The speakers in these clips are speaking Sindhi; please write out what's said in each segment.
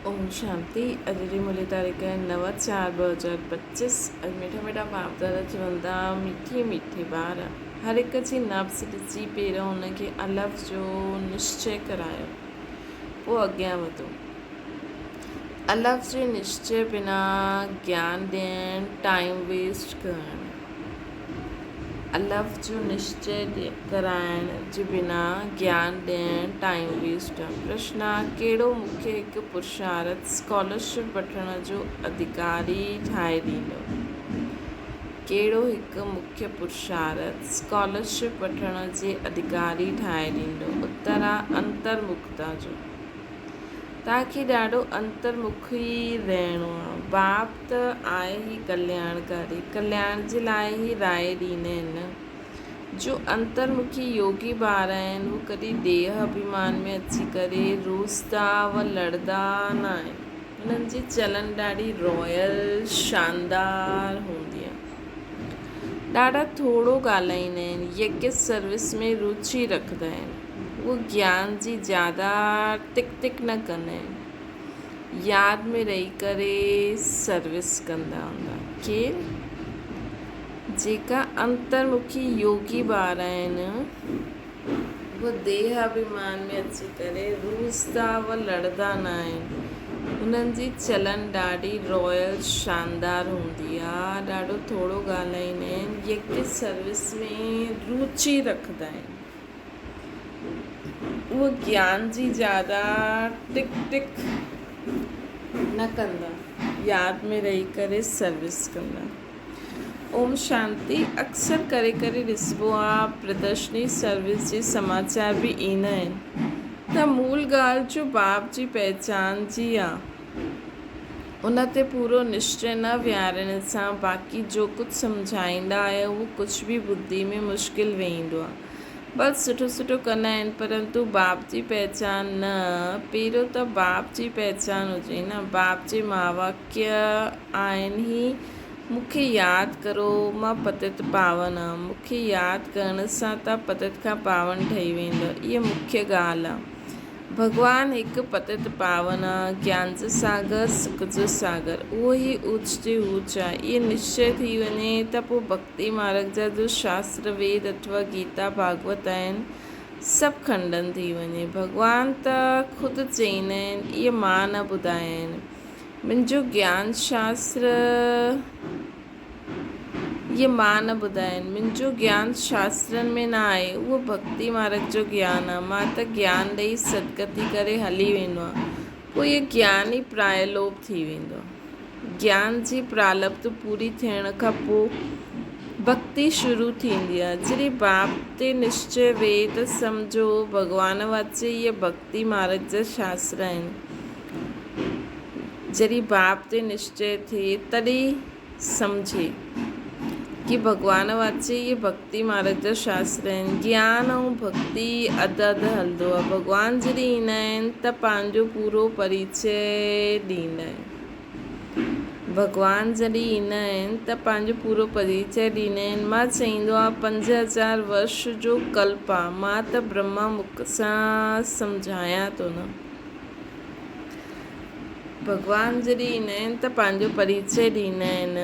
اوم شانتي اڄ جي مولي تاريخ 9/4/2025 اڄ مٺا مٺا باپ دادا چون ٿا مٺي مٺي ٻار هر هڪ جي نبض ڏسي پهريون ان کي الف جو نشچي ڪرايو پوء اڳيان وڌو الف جي نشچي بنا گيان ڏيڻ ٽائيم ويسٽ ڪرڻ الف جو نشچي ڪرائڻ جي بنا گيان ڏيڻ ٽائيم ويسٽ آ. پرشن آ ڪهڙو مون کي هڪ پرشارٿ، اسڪالرشپ، وٺڻ جو اڌڪاري ٺاهي ڏيندو؟ ڪهڙو هڪ مکيه پرشارٿ، اسڪالرشپ، وٺڻ جي اڌڪاري ٺاهي ڏيندو؟ اتر آ انترمکتا جو. توهان کي ڏاڍو انترمک ئي رهڻو آ. باپ ته آهي ئي ڪلياڻڪاري. ڪلياڻ جي لاء ئي راء ڏيندا آهن نه. جو انترمکي يوگي ٻار آهن، هو ڪڏهن ديهه اڀيمان ۾ اچي ڪري روسدا و لڙدا نه آهن. هنن جي چلن ڏاڍي رائل، شاندار، هوندي آهي. ڏاڍا ٿورو ڳالهائيندا آهن. يگيه سروس ۾ روچي رکندا آهن. هو گيان جي زياده ٽڪ ٽڪ نه ڪندا آهن. ياد ۾ رهي ڪري سروس ڪندا هوندا. ڪير؟ جيڪا انترمکي يوگي ٻار آهن، اهي ديهه اڀيمان ۾ اچي ڪري روسدا و لڙدا نه آهن. انهن جي چلن ڏاڍي رائل، شاندار، هوندي آهي. ڏاڍو ٿورو ڳالهائيندا آهن. يگيه سروس ۾ روچي رکندا آهن. اهو گيان جي زياده ٽڪ ٽڪ نه ڪندا، ياد ۾ رهي ڪري سروس ڪندا. اوم شانتي اڪثر ڪري ڪري ڏسبو آ پردرشني سروس جي سماچار به ايندا آهن ته مول ڳالهه جو باپ جي پهچان جي آ. ان تي پورو نشچي نه ويهارڻ سان باقي جو ڪجهه سمجهائيندا آهيو اهو ڪجهه به ٻڌي ۾ مشڪل ويهندو آهي. بس سٺو سٺو ڪندا آهن پرنتو باپ جي پهچان نه. پهريون ته باپ جي پهچان هجي نه. باپ جي مهاواڪيه آهن هي مون کي ياد ڪرو مان پتت پاون آهيان. مون کي ياد ڪرڻ سان تان پتت کان پاون ٺهي ويندؤ. اها مکيه ڳالهه آهي. ڀڳوان هڪ پتت پاون آ، گيان جو ساگر، سک جو ساگر، اهو ئي اوچ جي اوچ آ. اهي نشچي ٿي وڃي ته پوء ڀڳتي مارڳ جا جو شاستر، ويد اٿوا گيتا، ڀاڳوت آهن، سڀ کنڊن ٿي وڃي. ڀڳوان ته خود چئيندا آهن، اهي مان نه ٻڌايا آهن. منهنجو گيان شاستر. اهي مان نه ٻڌايا آهن. منهنجو گيان شاسترن ۾ نه آهي، اهو ڀڳتي مارڳ جو گيان آهي. مان ته گيان ڏئي سدگتي ڪري هلي ويندو آهيان. پوء اهو گيان ئي پرائلوپ ٿي ويندو آهي. گيان جي پرالبڌ پوري ٿيڻ کان پوء ڀڳتي شروع ٿيندي آهي. جڏهن باپ تي نشچي ويهي ته سمجهو ڀڳوان واچي اهي ڀڳتي مارڳ جا شاستر آهن. جڏهن باپ تي نشچي ٿئي تڏهن سمجهي ڪي ڀڳوان واچي اهي ڀڳتي مارڳ جا شاستر آهن. گيان ۽ ڀڳتي اڌ اڌ هلندو آهي. ڀڳوان جڏهن ايندا آهن ته پنهنجو پورو پريچي ڏيندا آهن. ڀڳوان جڏهن ايندا آهن ته پنهنجو پورو پريچي ڏيندا آهن. مان چئيندو آهيان 5000 ورش جو ڪلپ آهي. مان ته برهما مک سان سمجهايان ٿو نه. ڀڳوان جڏهن ايندا آهن ته پنهنجو پريچي ڏيندا آهن.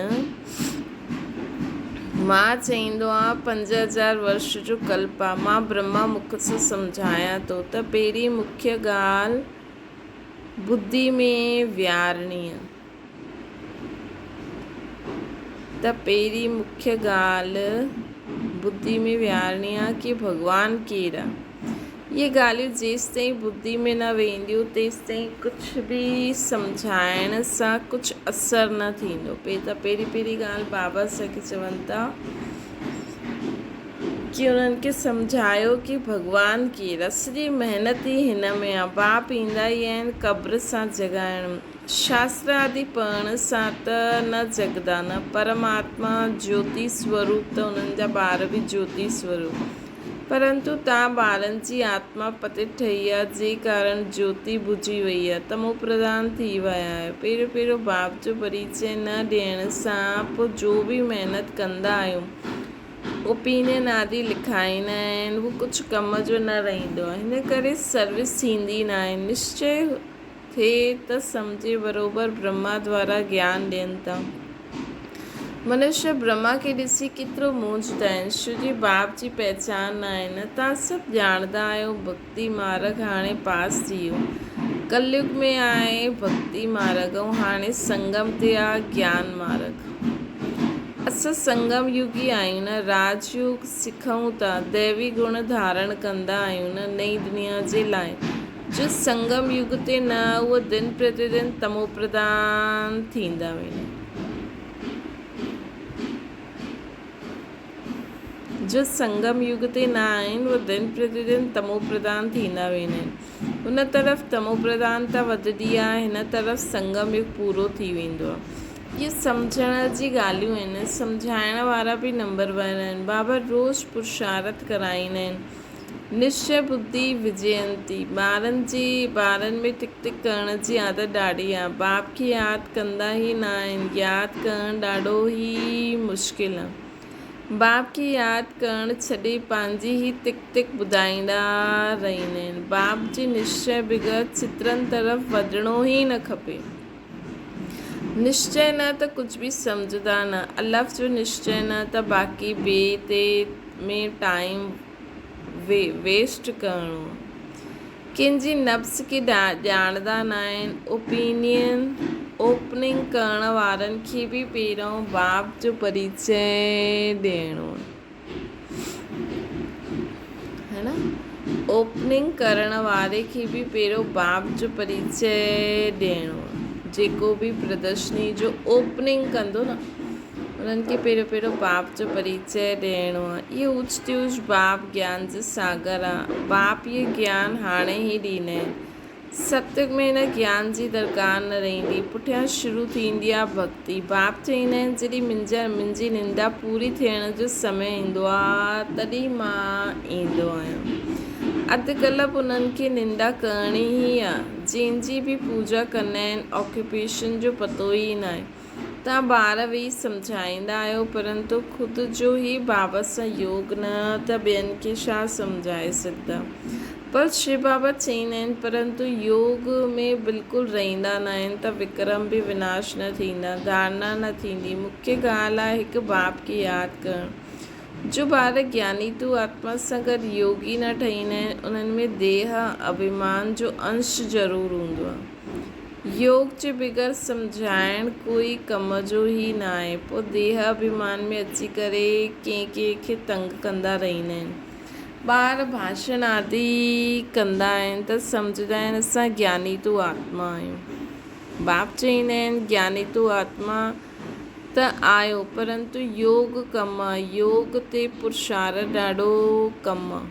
مان چئيندو آهيان 5000 ورش جو ڪلپ آهي. مان برهما مک سان سمجهايان ٿو ته پهرين مکيه ڳالهه ٻڌي ۾ ويهارڻي آهي. ته پهرين مکيه ڳالهه ٻڌي ۾ ويهارڻي آهي ڪي ڀڳوان ڪير آهي. اهي ڳالهيون جيستائين ٻڌي ۾ نه وينديون تيستائين ڪجهه به سمجهائڻ سان ڪجهه اثر نه ٿيندو. ته پهرين پهرين ڳالهه بابا اسان کي چون ٿا ڪي انهن کي سمجهايو ڪي ڀڳوان ڪير آهي. سڄي محنت ئي هن ۾ آهي. باپ ايندا ئي آهن قبر سان جڳائڻ. شاستر آدي پڙهڻ سان ته نه جڳندا نه. پرماتما جيوتي سوروپ ته انهن جا ٻار به جيوتي سوروپ. پرنتو تان ٻارن جي آتما پتت ٺهي آ جي ڪارڻ جيوتي ٻجهي وئي آ. تمو پرڌان ٿي ويا آهيو. پهريون پهريون باپ جو پريچئه نه ڏيڻ سان پوء جو به محنت ڪندا آهيون. اوپينين آدي لکائيندا آهن اهو ڪجهه ڪم جو نه رهندو آهي. هن ڪري سروس ٿيندي ناهي. نشچي. ٿئي ته سمجهي بروبر برهما دوارا گيان ڏين ٿا. منشيه برهما کي ڏسي ڪيترو مونجهندا آهن. شو جي باپ جي پهچان نه آهي نه. توهان سڀ ڄاڻندا آهيو ڀڳتي مارڳ هاڻي پاس ٿي ويو. ڪليگ ۾ آهي ڀڳتي مارڳ ۽ هاڻي سنگم تي آ گيان مارڳ. اسان سنگم يوگي آهيون نه. راج يوگ سکون ٿا. ديوي گڻ ڌارڻ ڪندا آهيون نه نئين دنيا جي لاء. جو سنگم يگ تي نه اهو دن پرتي دن تمو پرڌان ٿيندا ويندا. جو سنگم يگ تي نه آهن اهو دن پرتي دن تمو پرڌان ٿيندا ويندا آهن. هن طرف تمو پرڌانتا وڌندي آهي هن طرف سنگم يگ پورو ٿي ويندو آهي. اهي سمجهڻ جي ڳالهيون آهن. سمجهائڻ وارا به نمبر ون آهن. بابا روز پرشارٿ ڪرائيندا آهن. نشچي ٻڌي وجينتي، ٻارن جي ٻارن ۾ ٽڪ ٽڪ ڪرڻ جي عادت ڏاڍي آ. باپ کي ياد ڪندا ئي ناهن. ياد ڪرڻ ڏاڍو ئي مشڪل آ. باپ کي ياد ڪرڻ ڇڏي پنهنجي ئي ٽڪ ٽڪ ٻڌائيندا رهندا آهن. باپ جي نشچي بغير چترن طرف وڌڻو ئي نه کپي. نشچي نه ته ڪجهه به سمجهندا نه. الف جو نشچي نه ته باقي بي تي ۾ ٽائيم ويسٽ ڪرڻو. ڪن جي نبض کي ڄاڻندا ناهن. اوپينين اوپننگ ڪرڻ وارن کي به پهريون باب جو پريچئه ڏيڻو آهي نه. اوپننگ ڪرڻ واري کي به پهريون باب جو پريچئه ڏيڻو آهي. جيڪو به پردرشني جو اوپننگ ڪندو نه. انهن کي پهريون پهريون باپ جو پريچئه ڏيڻو آ. اهي اوچ تي اوچ باپ گيان جي ساگر آ. باپ اهي گيان هاڻي ئي ڏيندا آهن. ستيگ ۾ هن گيان جي درڪار نه رهندي. پٺيان شروع ٿيندي آ ڀڳتي. باپ چئيندا آهن جڏهن منهنجي نندا پوري ٿيڻ جو سمي ايندو آ تڏهن مان ايندو آهيان. اڌ ڪلپ انهن کي نندا ڪرڻي ئي آ. جنهن جي به پوڄا ڪندا آهن آڪيوپيشن جو پتو ئي ناهي. توهان ٻار ويهي سمجهائيندا آهيو پرنتو خود جو ئي بابا سان يوگ نه ته ٻين کي ڇا سمجهائي سگهندا. پر شو بابا چئيندا آهن پرنتو يوگ ۾ بلڪل رهندا نه آهن ته وڪرم به وناش نه ٿيندا، ڌارنا نه ٿيندي. مکيه ڳالهه آهي هڪ باپ کي ياد ڪرڻ. جو ٻار گياني تو آتما سان گڏ يوگي نه ٺهيندا آهن انهن ۾ ديهه اڀيمان جو انش ضرور هوندو آهي. يوگ جي بغير سمجهائڻ ڪوئي ڪم جو ئي ناهي. پوء ديهه اڀيمان ۾ اچي ڪري ڪنهن ڪنهن کي تنگ ڪندا رهندا آهن. ٻار ڀاشڻ آدي ڪندا آهن ته سمجهندا آهن اسان گياني تو آتما آهيون. باپ چئيندا آهن گياني تو آتما ته آهيو پرنتو يوگ ڪم آ، يوگ تي پرشارٿ ڏاڍو ڪم آ.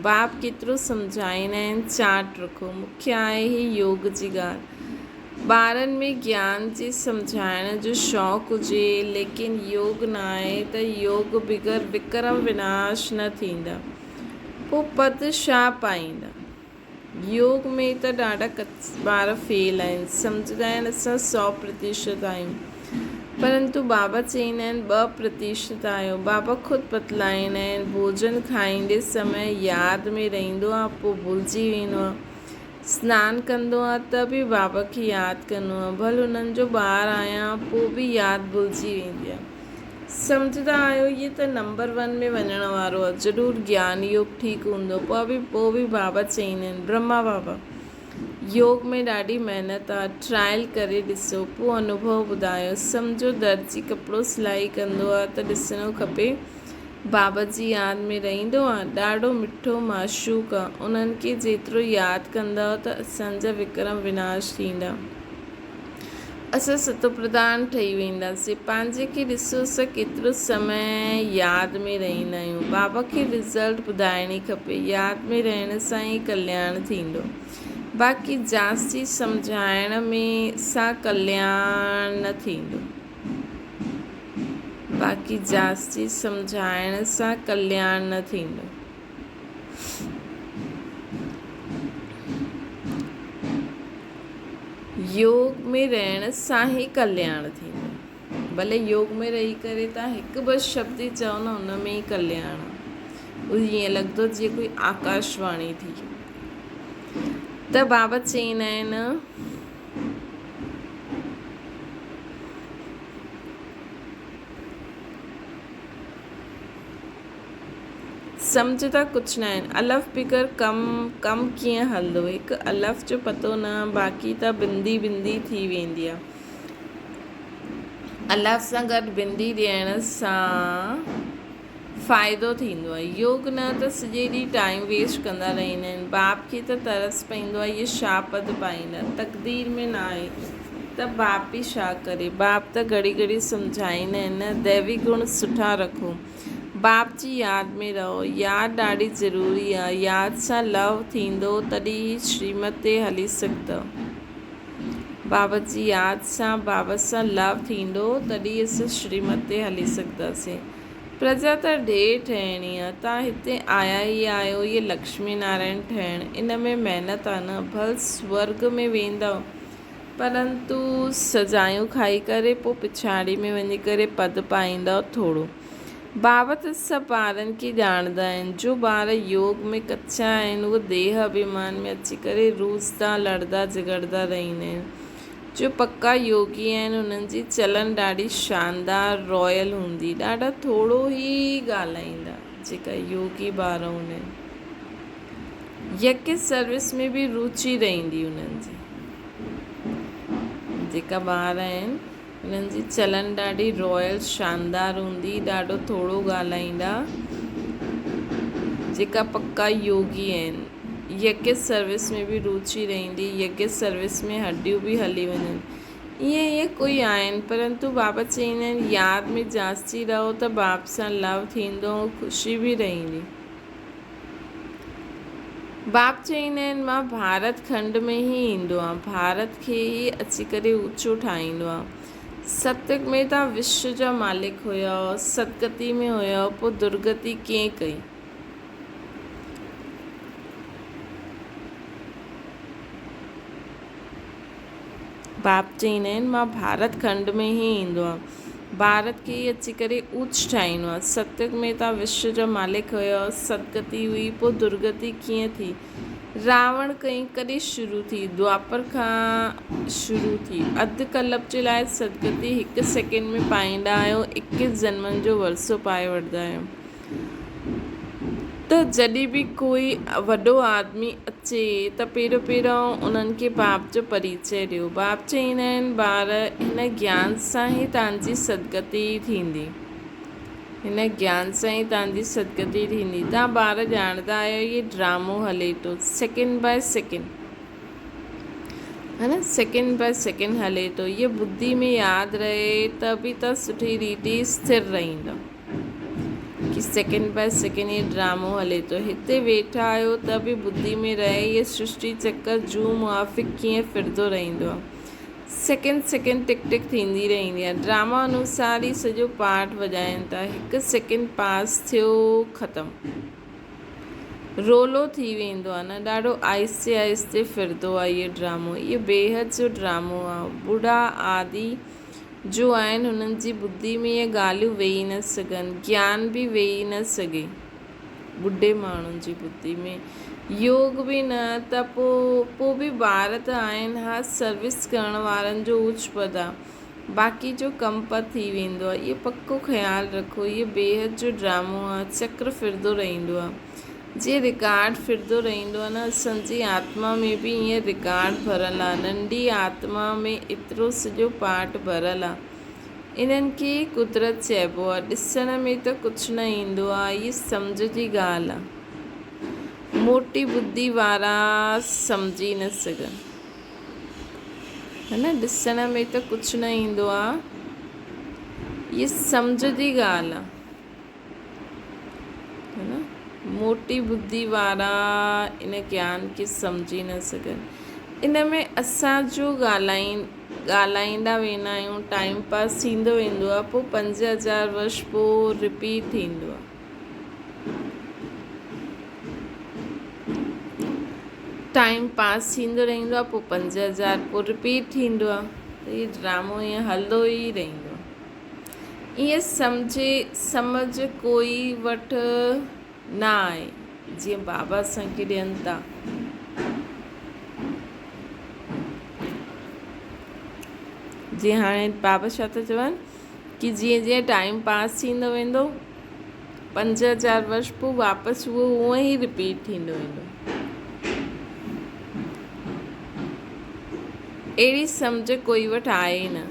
باپ ڪيترو سمجهائيندا آهن، چاٽ رکو. مکيه آهي هي يوگ جي ڳالهه. ٻارن ۾ گيان جي سمجهائڻ جو شوق هجي، ليڪن يوگ نه آهي ته يوگ بغير وڪرم وناش نه ٿيندا. پوء پد ڇا پائيندا؟ يوگ ۾ ته ڏاڍا ٻار فيل آهن، سمجهندا آهن اسان 100% آهيون، پرنتو بابا چئيندا آهن 2% آهيو. بابا خود بتلائيندا آهن، ڀوڄن کائيندي سمي ياد ۾ رهندو آهي پوء ڀلجي ويندو آهي. سنان ڪندو آهي ته به بابا کي ياد ڪندو آهي، ڀل انهن جو ٻار آهيان پوء به ياد ڀلجي ويندي آهي. سمجهندا آهيو هي ته نمبر ون ۾ وڃڻ وارو آهي ضرور گيان يوگ ٺيڪ هوندو پوء به پوء به بابا چئيندا آهن برهما بابا يوگ ۾ ڏاڍي محنت آهي ٽرائل ڪري ڏسو پوء انوڀو ٻڌايو سمجهو درزي ڪپڙو سلائي ڪندو آهي ته ڏسڻو کپي بابا جي ياد ۾ رهندو آهي ڏاڍو مٺو معشوق آهي انهن کي جيترو ياد ڪندؤ ته اسان جا وڪرم وناش ٿيندا. اسان ستوپرڌان ٺهي وينداسين. پنهنجي کي ڏسو اسان ڪيترو سمي ياد ۾ رهندا آهيون. بابا کي رزلٽ ٻڌائڻي کپي. ياد ۾ رهڻ سان ئي ڪلياڻ ٿيندو. باقي جاستي سمجهائڻ ۾ سان ڪلياڻ نه ٿيندو. باقي جاستي سمجهائڻ سان ڪلياڻ نه ٿيندو. يوگ ۾ رهڻ سان ئي ڪلياڻ ٿيندو. ڀلي يوگ ۾ رهي ڪري توهان هڪ ٻه شبد ئي چئو نه ان ۾ ئي ڪلياڻ آ. اهو ائين لڳندو جيئن ڪوئي آڪاش واڻي ٿي. ته بابا چئيندا آهن. سمجهندا ڪجهه ناهن. الف بغير ڪم ڪم ڪيئن هلندو؟ هڪ الف جو پتو نه باقي ته بندي بندي ٿي ويندي آ. الف سان گڏ بندي ڏيڻ سان فائدو ٿيندو آ. يوگ نه ته سڄي ڏينهن ٽائيم ويسٽ ڪندا رهندا آهن. باپ کي ته ترس پئيندو آ اهي ڇا پد پائيندا. تقدير ۾ ناهي ته باپ به ڇا ڪري. باپ ته گهڙي گهڙي سمجهائيندا آهن نه ديوي گڻ سٺا رکو. باپ جي ياد ۾ رهو. ياد ڏاڍي ضروري آ. ياد سان لهو ٿيندو تڏهن ئي شريمت تي هلي سگهندؤ. بابت جي ياد سان بابت سان لهو ٿيندو تڏهن اسين شريمت تي هلي سگهنداسين. پرجا ته ڍير ٺهڻي آ. تان هتي آيا ئي آهيو اهي لڪشمي نارائڻ ٺهڻ ان ۾ محنت آ نه. ڀل سورڳ ۾ ويندؤ پرنتو سزايون کائي ڪري پوء پڇاڙي ۾ وڃي ڪري پد پائيندؤ ٿورو. بابت سڀ ٻارن کي ڄاڻندا آهن. جو ٻار يوگ ۾ ڪچا آهن اهي ديهه اڀيمان ۾ اچي ڪري روسدا لڙدا جهڳڙدا رهندا آهن. جو پڪا يوگي آهن انهن جي چلن ڏاڍي شاندار رائل هوندي. ڏاڍا ٿورو ئي ڳالهائيندا جيڪا يوگي ٻار هوندا آهن. يڪي سروس ۾ به روچي رهندي انهن جي. جيڪا ٻار آهن انهن جي چلن ڏاڍي رائل شاندار هوندي ڏاڍو ٿورو ڳالهائيندا جيڪا پڪا يوگي آهن يگيه سروس ۾ به روچي رهندي يگيه سروس ۾ هڏيون به هلي وڃن ائين ائين ڪوئي آهن پرنتو بابا چئيندا آهن ياد ۾ جاچي رهو ته باپ سان لو ٿيندو ۽ خوشي به رهندي. باپ چئيندا آهن مان ڀارت کنڊ ۾ ئي ايندو آهيان، ڀارت کي ئي اچي ڪري اوچو ٺاهيندو آهيان. ستيگ ۾ توهان وشو جا مالڪ هيؤ، ستگتي ۾ هيؤ، پوء درگتي ڪئين ڪئي؟ باپ چئيندا آهن مان ڀارت کنڊ ۾ ئي ايندو آهيان. ڀارت کي ئي اچي ڪري اوچ ٺاهيندو آهيان. ستيگ ۾ توهان وشو جا مالڪ هيؤ، ستگتي هئي، پوء درگتي ڪيئن ٿي؟ راوڻ ڪئين ڪڏهن شروع ٿي؟ دوآپر کان شروع ٿي. اڌ ڪلپ جي لاء ستگتي هڪ سيڪنڊ ۾ پائيندا آهيو، اڪيس جنمن جو ورثو پائي وٺندا آهيو. ته جڏهن به ڪوئي وڏو آدمي اچي ته پهريون پهريون انهن کي باپ جو پريچئه ڏيو. باپ چئيندا آهن، ٻار هن گيان سان ئي توهان جي سدگتي ٿيندي. هن گيان سان ئي توهان جي سدگتي ٿيندي. توهان ٻار ڄاڻندا آهيو هي ڊرامو هلي ٿو. سيڪنڊ باء سيڪنڊ ها نه سيڪنڊ باء سيڪنڊ هلي ٿو. هيء ٻڌي ۾ ياد رهي ته به توهان سٺي ريتي اسٿر رهندؤ. ڪي سيڪنڊ باء سيڪنڊ هي ڊرامو هلي ٿو. هتي ويٺا آهيو ته به ٻڌي ۾ رهي هيء سرشٽي چڪر جوء موافق ڪيئن ڦرندو رهندو آهي. سيڪنڊ سيڪنڊ ٽڪ ٽڪ ٿيندي رهندي آهي. ڊراما انوسار ئي سڄو پارٽ وڄائين ٿا. هڪ سيڪنڊ پاس ٿيو ختم. رولو ٿي ويندو آهي نه. ڏاڍو آهستي آهستي ڦرندو آهي هيء ڊرامو. هيء بيحد جو ڊرامو آهي. ٻڍا عادي جو آهن هنن جي ٻڌي ۾ اهي ڳالهيون ويهي نه سگهن، گيان به ويهي نه سگهي ٻڍي ماڻهن جي ٻڌي ۾ يوگ به نه ته پوء پوء به ٻار ته آهن ها سروس ڪرڻ وارن جو اوچ پد آ باقي جو ڪم پد ٿي ويندو آ اهو پڪو خيال رکو اهو بيحد جو ڊرامو آ چڪر ڦرندو رهندو آ. جيئن رڪارڊ ڦرندو رهندو آهي نه اسان جي آتما ۾ به ائين رڪارڊ ڀريل آهي. ننڍي آتما ۾ ايترو سڄو پاٺ ڀريل آهي. انهن کي ئي قدرت چئبو آهي. ڏسڻ ۾ ته ڪجهه نه ايندو آهي. هيء سمجهه جي ڳالهه آهي. موٽي ٻڌي وارا سمجهي نه سگهن. هه نه ڏسڻ ۾ ته ڪجهه نه ايندو آهي. هيء سمجهه جي ڳالهه آهي. موٽي ٻڌي وارا ان گيان کي سمجهي نه سگهن. ان ۾ اسان جو ڳالهائين ڳالهائيندا ويندا آهيون ٽائيم پاس ٿيندو ويندو آهي پوء 5000 ورش پوء رپيٽ ٿيندو آهي. ٽائيم پاس ٿيندو رهندو آهي پوء 5000 پوء رپيٽ ٿيندو آهي ته هي ڊرامو ائين هلندو ئي رهندو آهي. ائين سمجهي سمجهه ڪوئي وٺ نه آهي جيئن بابا اسان کي ڏين ٿا. جيئن هاڻي بابا ڇا ٿا چون ڪي جيئن جيئن ٽائيم پاس ٿيندو ويندو 5000 ورش پوء واپس اهو اونئن ئي رپيٽ ٿيندو ويندو. اهڙي سمجهه ڪوئي وٽ آهي ئي نه.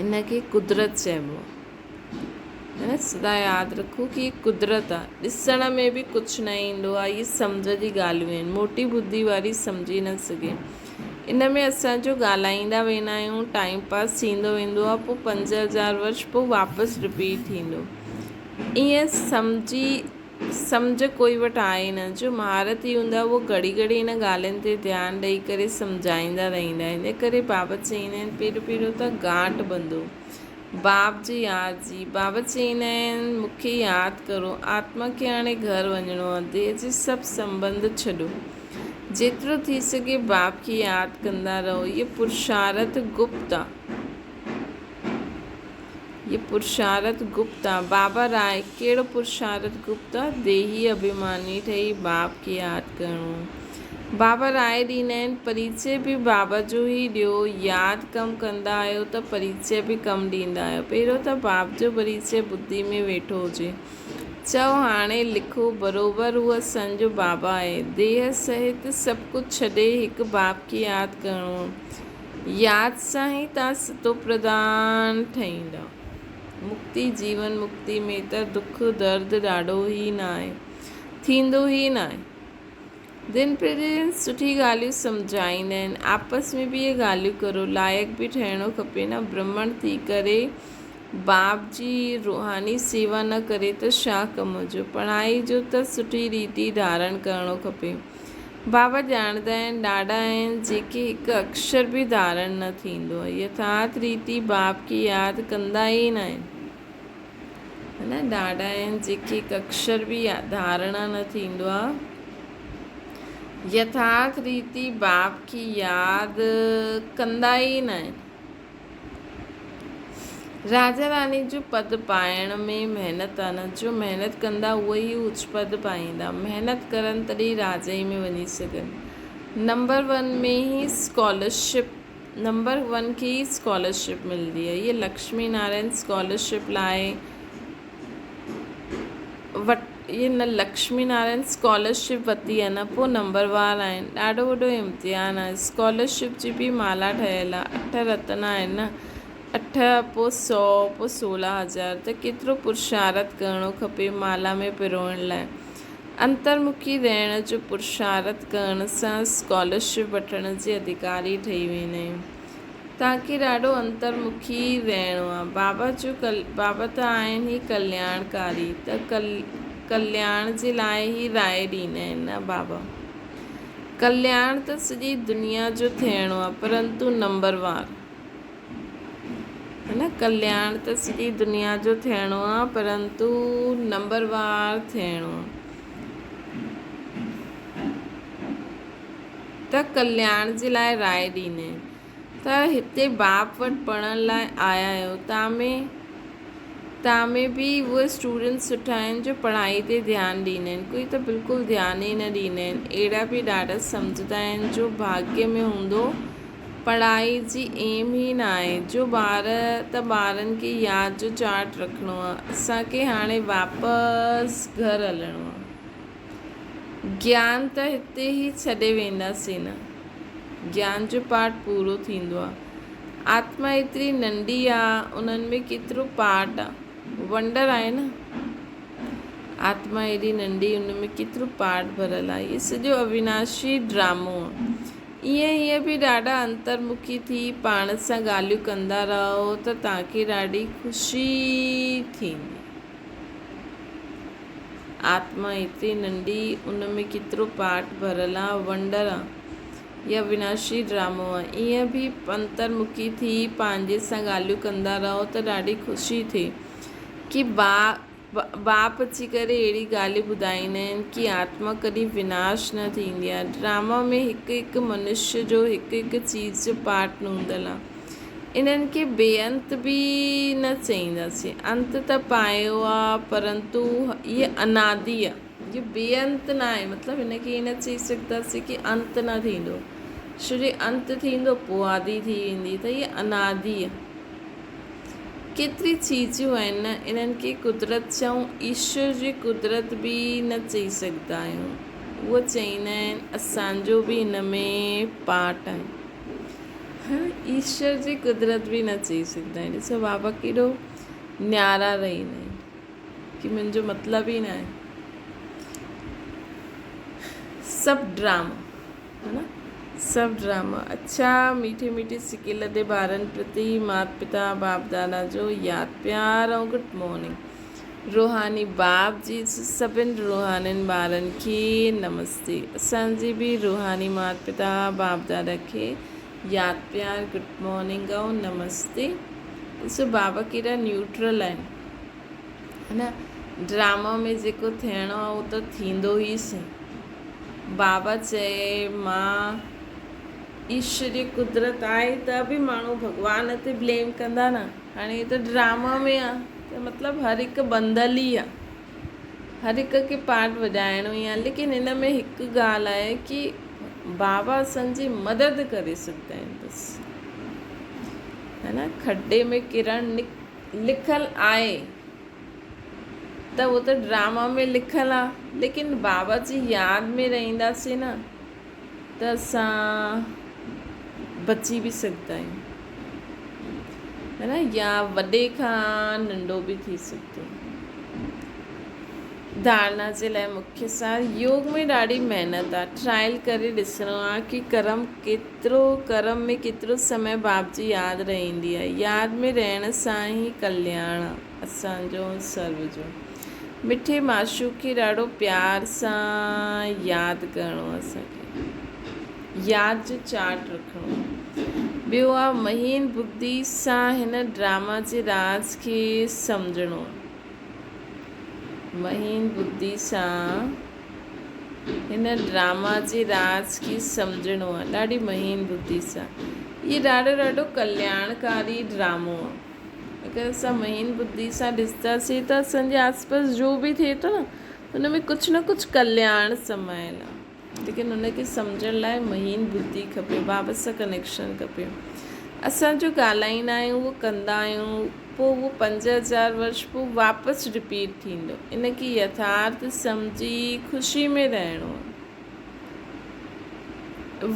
ان کي قدرت چئبو آهي. سدا ياد رکو ڪي هي قدرت آهي. ڏسڻ ۾ به ڪجهه نه ايندو آهي. اهي سمجهه جي ڳالهيون آهن. موٽي ٻڌي واري سمجهي نه سگهي. ان ۾ اسان جو ڳالهائيندا ويندا آهيون، ٽائيم پاس ٿيندو ويندو آهي، پوء 5000 ورش پوء واپس رپيٽ ٿيندو. ائين سمجهي سمجهه ڪوئي وٽ آهي نه. جو مهارتي هوندا اهو گهڙي گهڙي ان ڳالهين تي ڌيان ڏئي ڪري سمجهائيندا رهندا آهن. ان ڪري بابا چئيندا آهن پهريون پهريون ته گانٺ ٻنڌو باب جي ياد جي. بابا چئيندا آهن مون کي ياد ڪرو. آتما کي هاڻي گهر وڃڻو آهي. ديهه جي سڀ سنٻنڌ ڇڏو. جيترو ٿي سگهي باپ کي ياد ڪندا رهو. هيء پرشارٿ گپت آ. هيء پرشارٿ گپت آ. بابا راء، ڪهڙو پرشارٿ گپت آ؟ ديهي اڀيماني ٺهي باپ کي ياد ڪرڻو. بابا راء ڏيندا آهن، پريچي به بابا جو ئي ڏيو. ياد ڪم ڪندا آهيو ته پريچي به ڪم ڏيندا آهيو. پهريون ته باپ جو پريچي ٻڌي ۾ ويٺو هجي. چئو هاڻي لکو، بروبر هو اسان جو بابا آهي. ديهه سهت سڀ ڪجهه ڇڏي هڪ باپ کي ياد ڪرڻو. ياد سان ئي تان ستوپرڌان ٺهيندا. مڪتي جيون مڪتي ۾ ته دک درد ڏاڍو ئي ناهي. ٿيندو ئي ناهي. دن پرتي دن سٺي ڳالهيون سمجهائيندا آهن. آپس ۾ به اهي ڳالهيون ڪرو. لائق به ٺهڻو کپي نه. برهمڻ ٿي ڪري باپ جي روحاني سيوا نه ڪري ته ڇا ڪم جو. پڙهائي جو ته سٺي ريتي ڌارڻ ڪرڻو کپي. بابا ڄاڻندا آهن، ڏاڍا آهن جيڪي هڪ اکشر به ڌارڻ نه ٿيندو. يٿارٿ ريتي باپ کي ياد ڪندا ئي ناهن. نه ڏاڍا آهن جيڪي هڪ اڪشر به ڌارڻا نه ٿيندو آ. يٿارٿ ريتي باپ کي ياد ڪندا ئي نه آهن. راجا راڻي جو پد پائڻ ۾ محنت آ نه، جو محنت ڪندا اهي ئي اچ پد پائيندا. محنت ڪرن تڏهن راجائي ۾ وڃي سگهن. نمبر ون ۾ ئي اسڪالرشپ نمبر ون کي ئي اسڪالرشپ ملندي آهي. هيء لڪشمي نارائڻ اسڪالرشپ لاء وٽ هيء نه لڪشمي نارائڻ اسڪالرشپ ورتي آهي نه پوء نمبر وار آهن. ڏاڍو وڏو امتحان آهي. اسڪالرشپ جي به مالا ٺهيل آهي. اٺ رتن آهن نه اٺ پوء سئو پوء 16,000 ته ڪيترو پرشارٿ ڪرڻو کپي مالا ۾ پروئڻ لاء. انترمکي رهڻ جو پرشارٿ ڪرڻ سان اسڪالرشپ وٺڻ جي اڌڪاري ٺهي ويندا آهيون. توهان کي ڏاڍو انترمکي رهڻو آهي. بابا جو بابا ته آهن ئي ڪلياڻڪاري ته ڪلياڻ جي لاء ئي راء ڏيندا آهن نه بابا. ڪلياڻ ته سڄي دنيا جو ٿيڻو آهي پرنتو نمبروار. نه ڪلياڻ ته سڄي دنيا جو ٿيڻو آ پرنتو نمبروار ٿيڻو آ ته ڪلياڻ جي لاء راء ڏيندا آهن ته هتي باپ وٽ پڙهڻ لاء آيا آهيو تان ۾ تان ۾ به اهي اسٽوڊنٽ سٺا آهن جو پڙهائي تي ڌيان ڏيندا آهن ڪوئي ته بلڪل ڌيان ئي نه ڏيندا آهن اهڙا به ڏاڍا سمجهندا آهن جو ڀاڳيه ۾ هوندو پڙهائي جي ايم ئي ناهي جو ٻار ته ٻارن کي ياد جو چارٽ رکڻو آ اسان کي هاڻي واپس گهر هلڻو آ گيان ته هتي ئي ڇڏي وينداسين نه گيان جو پارٽ پورو ٿيندو آ آتما ايتري ننڍي آ انهن ۾ ڪيترو پارٽ آ ونڊر آهي نه آتما ايڏي ننڍي ان ۾ ڪيترو پارٽ ڀريل آ هي سڄو اويناشي ڊرامو آ ايئن هيئن به ڏاڍا انترمکي ٿي پاڻ سان ڳالهيون ڪندا رهو ته توهان کي ڏاڍي خوشي ٿيندي. آتما ايتري ننڍي ان ۾ ڪيترو پاٺ ڀريل آ، ونڊر آ. هي اويناشي ڊرامو آ. ايئن به انترمکي ٿي پنهنجي سان ڳالهيون ڪندا رهو ته ڏاڍي خوشي ٿئي ڪي باپ اچي ڪري اهڙي ڳالهيون ٻڌائيندا آهن ڪي آتما ڪڏهن وناش نه ٿيندي آهي. ڊراما ۾ هڪ هڪ منشيه جو هڪ هڪ چيز جو پارٽ نوندل آهي. انهن کي بي انت به نه چئينداسين. انت ته پايو آهي پرنتو هيء انادي آهي. هيء بي انت نه آهي مطلب هن کي ائين نه چئي سگهنداسين ڪي انت نه ٿيندو. ڇو جي انت ٿيندو پوء آدي ٿي ويندي ته هيء انادي آهي. ڪيتري چيزون آهن نه انهن کي قدرت چئون ايشور جي قدرت به نه چئي سگهندا آهيون اهو چئيندا آهن اسان جو به ان ۾ پارٽ آهي ايشور جي قدرت به نه چئي سگهندا آهيون ڏسو بابا ڪيڏو نيارا رهندا آهن ڪي منهنجو مطلب ئي نه آهي سڀ ڊراما ها نه سڀ ڊراما اڇا ميٺي ميٺي سڪيلڌي ٻارن پرتي مات پتا باپ دادا جو ياد پيار ۽ گڊ مارننگ روحاني باپ جي سڀن روحانين ٻارن کي نمستي اسان جي به روحاني مات پتا باپ دادا کي ياد پيار گڊ مارننگ ۽ نمستي ڏسو بابا ڪيڏا نيوٽرل آهن ها نه ڊراما ۾ جيڪو ٿيڻو آهي اهو ته ٿيندو ئي سهي بابا چئي مان ايشوري قدرت آهي ته به ماڻهو ڀڳوان تي بليم ڪندا نه هاڻي هي ته ڊراما ۾ آ ته مطلب هر هڪ ٻنڌل ئي آ هر هڪ کي پارٽ وڄائڻو ئي آ ليڪن هن ۾ هڪ ڳالهه آهي ڪي بابا اسان جي مدد ڪري سگهندا آهن بس هي نه کڏي ۾ ڪرڻ لکل آهي ته اهو ته ڊراما ۾ لکيل آ ليڪن بابا جي ياد ۾ رهنداسين نه ته اسان بچي به سگهندا آهيون ها نه يا وڏي کان ننڍو به ٿي سگهندو ڌارنا جي لاء مکيه سار يوگ ۾ ڏاڍي محنت آ ٽرائل ڪري ڏسڻو آ ڪي ڪرم ڪيترو ڪرم ۾ ڪيترو سمي باپ جي ياد رهندي آ ياد ۾ رهڻ سان ئي ڪلياڻ آ اسان جو ۽ سرو جو. مٺي معشوق کي ڏاڍو پيار سان ياد ڪرڻو آ اسان کي. ياد جو چارٽ رکڻو آ. ٻيو آ مهين ٻڌي سان هن ڊراما جي راز کي سمجهڻو آ. مهين ٻڌي سان هن ڊراما جي راز کي سمجهڻو آ. ڏاڍي مهين ٻڌي سان. هي ڏاڍو ڏاڍو ڪلياڻڪاري ڊرامو آ. اگر اسان مهين ٻڌي سان ڏسنداسين ته اسان جي آس پاس جو به ٿئي ٿو نه ان ۾ ڪجهه نه ڪجهه ڪلياڻ سمايل آهي ليڪن ان کي سمجهڻ لاء مهين ٻڌي کپي بابا سان ڪنيڪشن کپي اسان جو ڳالهائيندا آهيون اهو ڪندا آهيون پوء اهو 5000 ورش پوء واپس رپيٽ ٿيندو ان کي يٿارٿ سمجهي خوشي ۾ رهڻو آهي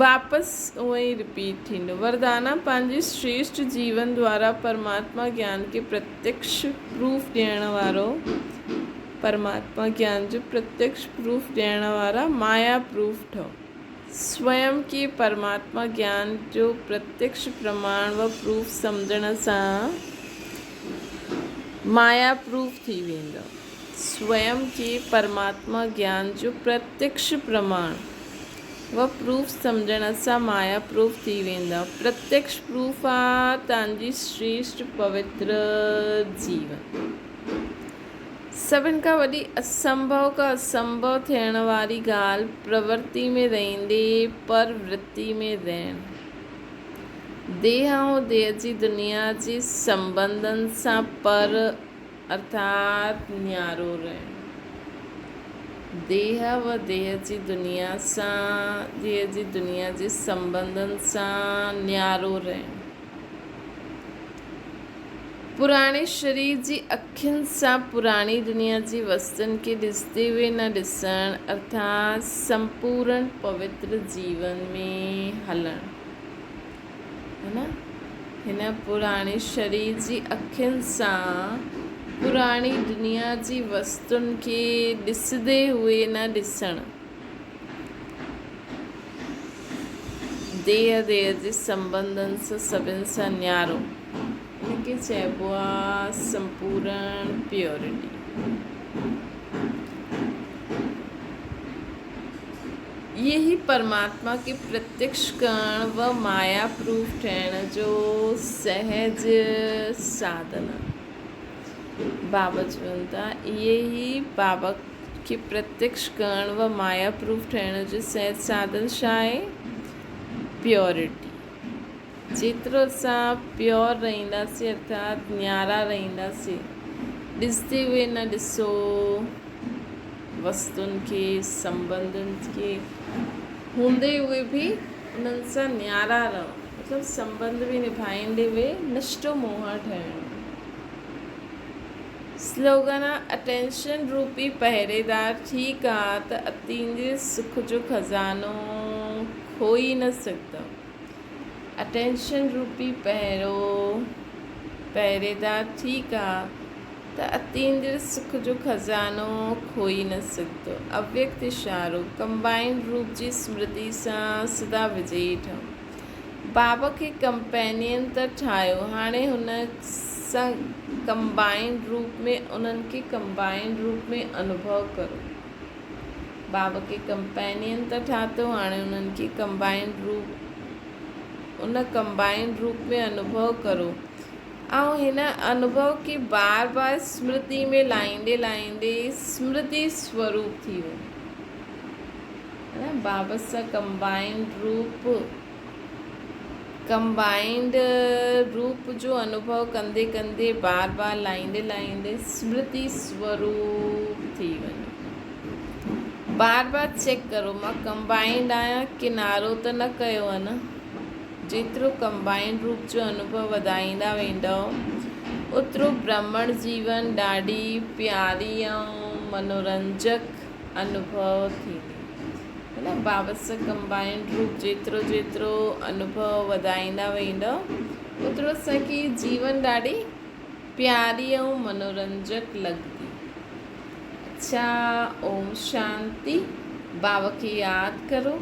واپس اونئن ئي رپيٽ ٿيندو. وردانا پنهنجي شريشٽ جيون دوارا پرماتما گيان کي پرتيڪش پروف ڏيڻ وارو پرماتما گيان جو پرتيڪش پروف ڏيڻ وارا مايا پروف ٺهو. سويم کي پرماتما گيان جو پرتيڪش پرماڻ و پروف سمجهڻ سان مايا پروف ٿي ويندو. سويم کي پرماتما گيان جو پرتيڪش پرماڻ و پروف سمجهڻ سان مايا پروف ٿي ويندا. پرتيڪش پروف آ تان جي شريشٽ پوتر جيون. سڀن کان وڏي اسنڀو کان اسنڀو ٿيڻ واري ڳالهه پرورتي ۾ رهندي پرورتي ۾ رهڻ. ديهه ۽ ديهه جي دنيا جي سنٻنڌن سان پر ارٿات نيارو رهڻ. ديهه و ديهه جي دنيا سان، ديهه جي دنيا جي سنٻنڌن سان نيارو رهڻ. پراڻي شرير جي اکين سان پراڻي دنيا جي وستن کي ڏسندي هوئي نه ڏسڻ ارٿات سمپورڻ پوتر جيون ۾ هلڻ. ها نه؟ هن پراڻي شرير جي اکين سان پراڻي دنيا جي وستن کي ڏسندي هوئي نه ڏسڻ. ديهه ديهه جي سنٻنڌن سان سڀن سان نيارو. ان کي چئبو آ سمپورڻ پيورٽي. اهي ئي پرماتما کي پرتيڪش ڪرڻ و مايا پروف ٺهڻ جو سهج ساڌن آهي. بابا چون ٿا اهي ئي بابا کي پرتيڪش ڪرڻ و مايا پروف ٺهڻ جو سهج ساڌن ڇا آهي؟ پيورٽي. جيترو اسان پيور رهنداسين ارٿات نيارا رهنداسين، ڏسندي هوئي نه ڏسو وستن کي، سنٻنڌن کي هوندي هوئي به انهن سان نيارا رهو، مطلب سنٻنڌ به نڀائيندي هوئي نشٽو موهه ٺهڻو. سلوگن آ اٽينشن روپي پهريدار ٺيڪ آ ته اتيندريه سک جو خزانو کوئي نه سگهندؤ. اٽينشن روپي پهرو پهريدار ٺيڪ آ ته اتيندريه سک جو خزانو کوئي نه سگهندو. اويڪت اشارو، ڪمبائنڊ روپ جي سمرتي سان سدا وجئي ٺهو. بابا کي ڪمپينين ته ٺاهيو، هاڻي هن سان ڪمبائنڊ روپ ۾ انهن کي ڪمبائنڊ روپ ۾ انوڀو ڪرو. بابا کي ڪمپينين ته ٺاتو، هاڻي انهن کي ڪمبائنڊ روپ ان ڪمبائنڊ روپ ۾ انوڀو ڪرو ۽ هن انوڀو کي بار بار سمرتي ۾ لائيندي لائيندي سمرتي سوروپ ٿي وڃو. بابت سان ڪمبائنڊ روپ، ڪمبائنڊ روپ جو انوڀو ڪندي ڪندي بار بار لائيندي لائيندي سمرتي سوروپ ٿي وڃو. بار بار چيڪ ڪرو مان ڪمبائنڊ آهيان ڪنارو ته نه ڪيو آهي نه. جيترو ڪمبائنڊ روپ جو انوڀو وڌائيندا ويندؤ اوترو برهمڻ جيون ڏاڍي پياري ۽ منورنجڪ انوڀو ٿيندي. هن بابت سان ڪمبائنڊ روپ جيترو جيترو انوڀو وڌائيندا ويندؤ اوترو اسان کي جيون ڏاڍي پياري ۽ منورنجڪ لڳندي. اڇا اوم شانتي. بابا کي ياد ڪرو.